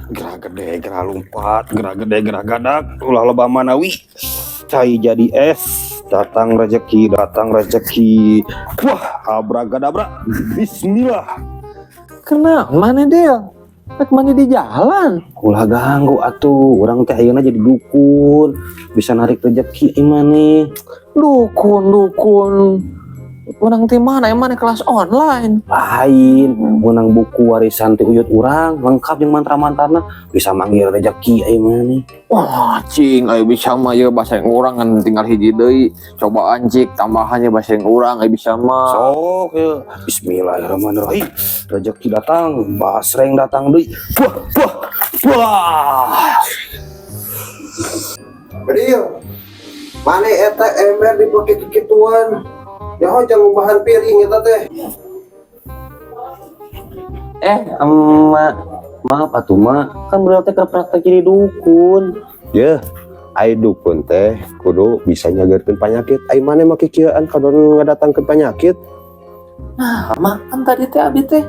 Gerak gede, gerak lompat, gerak gede, gerak gadak, ulah loba manawi. Cai jadi es, datang rezeki, datang rezeki. Wah, abracadabra. Bismillah. Kenapa mana dia? Rek mandi di jalan. Ulah ganggu atuh, urang teh ayeuna jadi dukun, bisa narik rezeki maneh. Dukun, dukun. Urang ti mana? Emang kelas online. Lain, menang buku warisan ti uyut urang, lengkap jeung mantra-mantrana, bisa manggil rezeki ai maneh. Wah, cing, ayo bisa mah ya bahasa yang urang kan tinggal hiji deui. Coba cik tambahannya bahasa yang urang ayo bisa mah. Sok ya. Bismillahirrahmanirrahim. Rezeki datang, basreng datang deui. Wah, wah, wah. Bedil, mana eta ember dipake kikituan? Nyaho jang ngumbahan piring eta teh. Eh, emak, maaf atuh, Mak, kan berarti keur praktek jadi dukun. Yeuh, ai dukun teh kudu bisa nyageurkeun panyakit. Ai maneh mah kikieuan kadon ngadatangkeun panyakit. Nah, mah kan tadi teh abi teh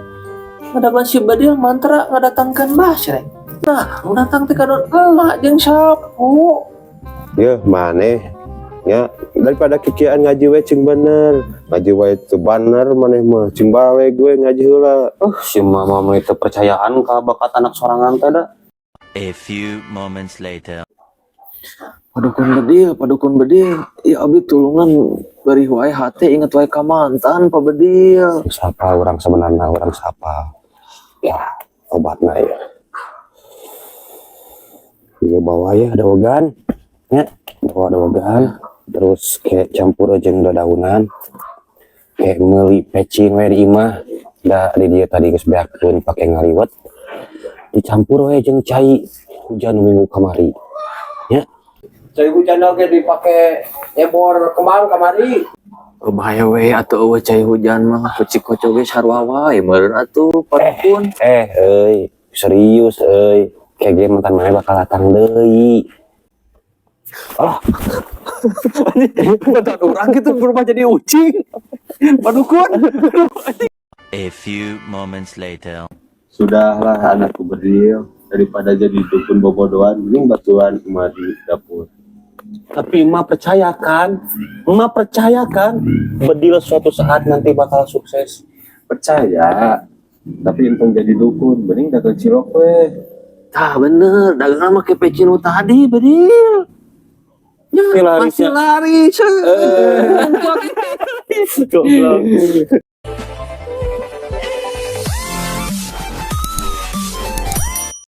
ngadakan si Badil mantra ngadatangkeun basreng. Nah, nu datang teh kadon emak jeung sapu. Yeuh, maneh nya daripada kikieuan ngaji we cing bener. Ngaji wae teu bener maneh mah, cing baleg we ngaji heula. Oh, si mama mah itu percayaan ka bakat anak sorangan teh da. A few moments later. Padukun Bedil, Padukun Bedil. Ya abi tulungan, beri wae hate inget wae ka mantan, Pak Bedil. Siapa orang sebenarnya, orang siapa? Ya, obatna ya. Iya, bawa ya dawegan. Ya, bawa dawegan. Terus kayak campur aja daunan. Kayak meuli pecin we di imah. Da di dia tadi geus beakeun pake ngaliwet. Dicampur we jeung cai hujan minggu kamari. Ya, Cai hujan oge dipake nyebor kembang kamari. Oh, bahaya we atuh euweuh cai hujan mah, kucing kocok ge sarua wae meureun atuh, Padukun. Eh, euy, serius euy. Kayak ge mantan maneh bakal datang deui. Alah, Mantan urang gitu berubah jadi ucing. Padukun. A few moments later. Sudahlah, anakku Bedil, daripada jadi dukun bobodoan, mending bantuan emak di dapur. Tapi emak percaya kan? Emak percaya kan? Bedil suatu saat nanti bakal sukses. Percaya, tapi untung jadi dukun, mending dagang cilok weh. Tah bener, dagangan make pecin nu tadi, Bedil. Ya, Masih laris masih ya? Laris. Goblok.